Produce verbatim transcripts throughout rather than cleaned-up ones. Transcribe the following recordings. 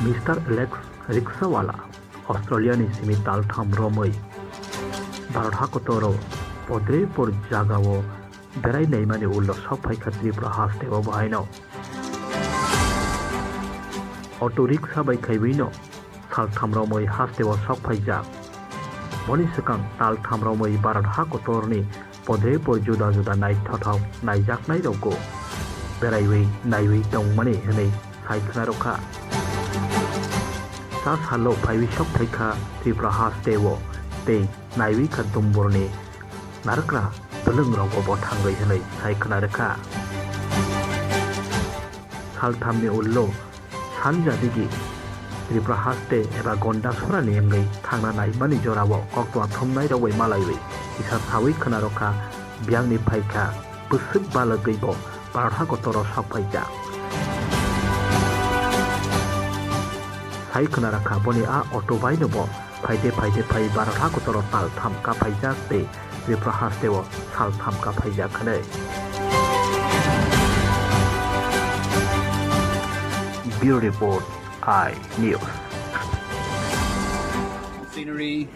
Mister Alex Ricksawala Australia ni simi taltham romwi Bharat hakotoro podre por jagao berai naimani ulo sok phaikha Tripura hasteo bahaino. Auto rickshaw bai khaiwino saltham romwi hasteo sok phaijak. Boni swkang taltham romwi Bharat hakotorni podre por juda juda naithothok naijaknai rokgo beraiwi naiwi tongmani hwnwi sai khwna rwkha. Sa salo phaiwi sok phaikha Tripura hasteo tei naiwi kha Dumburni narwkra bwlwng rokbo bo thangwi hwnwi sai khwna rwkha. Salthamni ulo sanja digi Tripura haste eba Gonda sorani wngwi thangna naimani jorao koktwma thumnai rogwi malaiwi kisa sawi khwna rwkha biyangni phaikha bwswk balwgwi bo Bharat hakotoro sok phaijak. Sai khwna rwkha boni a auto baino bo phaide phaide phai Bharat hakotoro tal tham kaphaijak tei Tripura hasteo sal tham kaphaijak hwnwi. Bureau Report, I News. Scenery,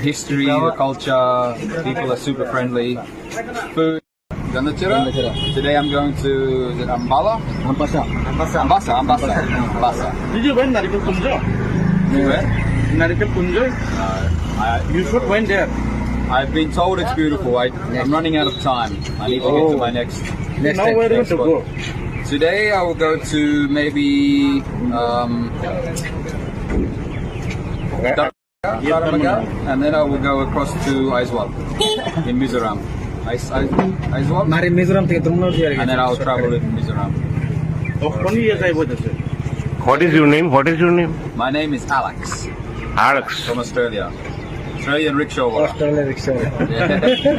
history, the culture, people are super friendly. Food. Gandachira? Gandachira. Today I'm going to, is it Ambala? Ambasa. Ambasa. Ambasa, Ambasa. Ambasa. Did you went Narikal Kunjo? You where? Narikal Kunjo? Uh, I, You should went there. I've been told it's beautiful. I, Yes. I'm running out of time. I need to get to Oh. my next Next Now time. where you want to Next go? Spot. Today I will go to maybe, um, Where? Dar-, Daramaga, and then I will go across to Aizawl in Mizoram. Ais-, Ais-, Aizawl? Mari Mizoram থেকে তোমরা দিয়ে আর কি। And then I'll travel in Mizoram. Oh, কোন ইয়ে যাইবো যাচ্ছে? What is your name? What is your name? My name is Alex. Alex. From Australia. Australian rickshaw. Australian rickshaw. Yeah.